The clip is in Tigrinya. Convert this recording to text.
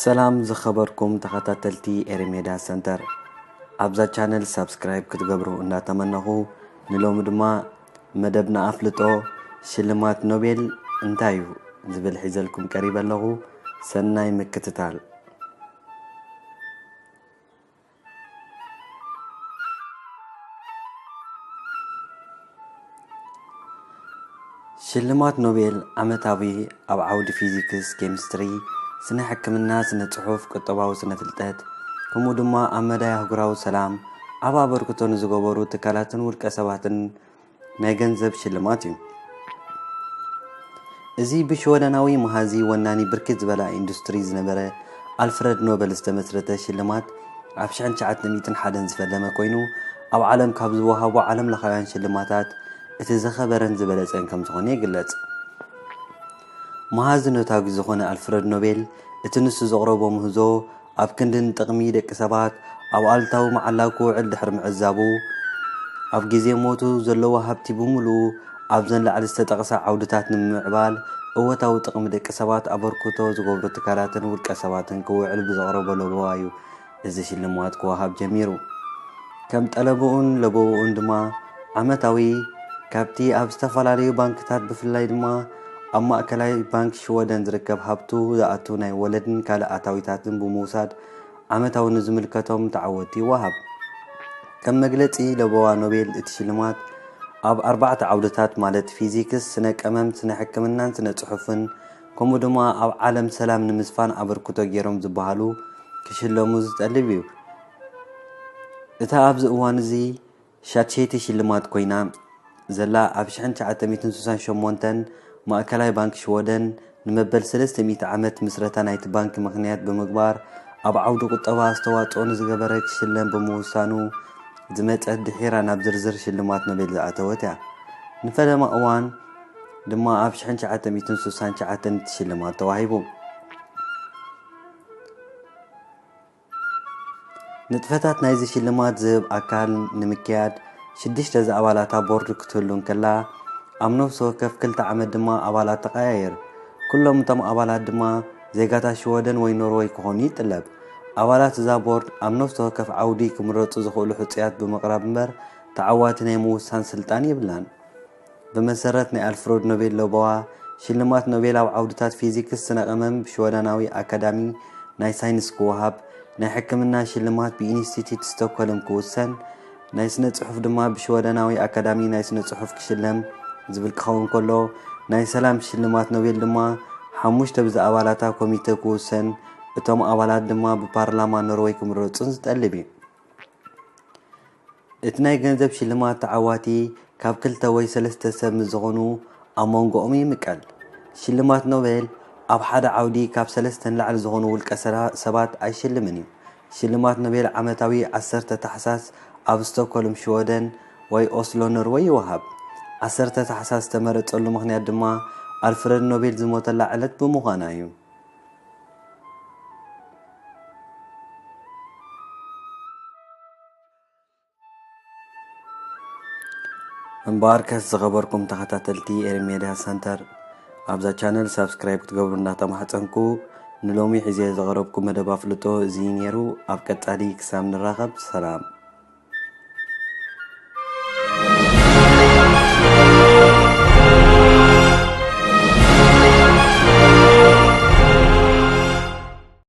ሰላም ዝኸበርኩም ተኸታተልቲ ኤሪ ሜድያ ሰንተር፣ ኣብዛ ቻነል ሳብስክራይብ ክትገብሩ እንዳተመነኹ፣ ንሎሚ ድማ መደብና ኣፍልጦ ሽልማት ኖቤል እንታይ እዩ ዝብል ሒዘልኩም ቀሪበ ኣለኹ። ሰናይ ምክትታል። ሽልማት ኖቤል ዓመታዊ ኣብ ዓውዲ ፊዚክስ፣ ኬሚስትሪ፣ ስነ ሕክምና፣ ስነ ጽሑፍ፣ ቁጠባዊ ስነ ፍልጠት፣ ከምኡ ድማ ኣብ መዳይ ኣህጉራዊ ሰላም ዓቢ ኣበርክቶ ንዝገበሩ ትካላትን ውልቀ ሰባትን ናይ ገንዘብ ሽልማት እዩ። እዚ ብሽወደናዊ መሃዚ ወናኒ ብርክት ዝበላ ኢንዱስትሪ ዝነበረ ኣልፍረድ ኖበል ዝተመስረተ ሽልማት ኣብ ሽሕን ትሽዓተ ሚእትን ሓደን ዝፈለመ ኮይኑ፣ ኣብ ዓለም ካብ ዝወሃቡ ዓለም ለኻውያን ሽልማታት እቲ ዝኸበረን ዝበለጸን ከም ዝኾነ ይግለጽ። መሃዚ ነታጒ ዝኾነ ኣልፍረድ ኖቤል፣ እቲ ንሱ ዘቕረቦ ምህዞ ኣብ ክንዲ ንጥቕሚ ደቂ ሰባት ኣብ ኣሉታዊ መዓላ ክውዕል ድሕሪ ምዕዛቡ፣ ኣብ ግዜ ሞቱ ዘለዎ ሃብቲ ብምሉኡ ኣብዘን ላዕሊ ዝተጠቕሳ ዓውድታት ንምምዕባል እወታዊ ጥቕሚ ደቂ ሰባት ኣበርክቶ ዝገብሩ ትካላትን ውልቀ ሰባትን ክውዕል ብዘቕረቦ ለበዋ እዩ እዚ ሽልማት ክወሃብ ጀሚሩ። ከም ጠለብኡን ለበውኡን ድማ ዓመታዊ ካብቲ ኣብ ዝተፈላለዩ ባንክታት ብፍላይ ድማ ኣብ ማእከላይ ባንክ ሽወደን ዝርከብ ሃብቱ ዝኣቱ ናይ ወለድን ካልእ ኣታዊታትን ብምውሳድ ዓመታዊ ንዝምልከቶም ተዓወትቲ ይወሃብ። ከም መግለጺ ለበዋ ኖቤል እቲ ሽልማት ኣብ ኣርባዕተ ዓውድታት ማለት ፊዚክስ፣ ስነ ቀመም፣ ስነ ሕክምናን ስነ ጽሑፍን ከምኡ ድማ ኣብ ዓለም ሰላም ንምስፋን ኣበርክቶ ገይሮም ዝበሃሉ ክሽለሙ ዝጠልብ እዩ። እታ ኣብዚ እዋን እዚ ሻትሸይቲ ሽልማት ኮይና ዘላ ኣብ ሽሕን ትሽዓተ ሚእትን ስሳን ሸሞንተን ማእከላይ ባንክ ሽወደን ንመበል ሰለስተ ሚእቲ ዓመት ምስረታ ናይቲ ባንክ ምኽንያት ብምግባር ኣብ ዓውዲ ቁጠባ ኣስተዋጽኦ ንዝገበረ ክሽለም ብምውሳኑ ዝመጸት ድሒራ ናብ ዝርዝር ሽልማት ኖቤል ዝኣተወት እያ። ንፈለማ እዋን ድማ ኣብ ሽሕን ትሽዓተ ሚእትን ስሳን ትሽዓተን እቲ ሽልማት ተዋሂቡ። ንጥፈታት ናይዚ ሽልማት ዝህብ ኣካል ንምክያድ ሽዱሽተ ዝኣባላታ ቦርድ ክትህሉ እንከላ፣ ኣብ ነፍሲ ወከፍ ክልተ ዓመት ድማ ኣባላት ተቐያይር። ኩሎም እቶም ኣባላት ድማ ዜጋታት ሽወደን ወይ ኖርወይ ክኾኑ ይጥለብ። ኣባላት እዛ ቦርድ ኣብ ነፍሲ ወከፍ ዓውዲ ክምረጹ ዝኽእሉ ሕጹያት ብምቕራብ እምበር ተዓዋቲ ናይ ምውሳን ስልጣን የብላን። ብመሰረት ናይ ኣልፍረድ ኖቤል ለበዋ፣ ሽልማት ኖቤል ኣብ ዓውድታት ፊዚክስ፣ ስነ ቀመም ብሽወደናዊ ኣካዳሚ ናይ ሳይንስ ክወሃብ፣ ናይ ሕክምና ሽልማት ብኢንስቲትዩት ስቶክሆልም ክውሰን፣ ናይ ስነ ጽሑፍ ድማ ብሽወደናዊ ኣካዳሚ ናይ ስነ ጽሑፍ ክሽለም ዝብል ክኸውን ከሎ፣ ናይ ሰላም ሽልማት ኖቤል ድማ ሓሙሽተ ብዝኣባላታ ኮሚተ ክውሰን፣ እቶም ኣባላት ድማ ብፓርላማ ኖርወይ ክምረጹን ዝጠልብ እዩ። እቲ ናይ ገንዘብ ሽልማት ተዓዋቲ ካብ ክልተ ወይ ሰለስተ ሰብ ምስ ዝኾኑ ኣብ መንጎኦም ይምቀል። ሽልማት ኖቤል ኣብ ሓደ ዓውዲ ካብ ሰለስተ ንላዕሊ ዝኾኑ ውልቀ ሰራ-፣ ሰባት ኣይሽልምን እዩ። ሽልማት ኖቤል ዓመታዊ ዓሰርተ ታሕሳስ ኣብ ስቶክሆልም ሽወደን ወይ ኦስሎ ኖርወይ ይወሃብ። ዓሰርተ ታሕሳስ ዝተመረጸሉ ምኽንያት ድማ ኣልፍረድ ኖቤል ዝሞተላ ዕለት ብምዃና እዩ። እምበኣርከስ ዝኸበርኩም ተኸታተልቲ ኤሪ ሜድያ ሰንተር፣ ኣብዛ ቻነል ሳብስክራይብ ክትገብሩ እንዳተማሕጸንኩ፣ ንሎሚ ሒዘ ዘቕረብኩ መደብ ኣፍልጦ እዚ እዩ ነይሩ። ኣብ ቀጻሊ ክሳብ ንራኸብ ሰላም።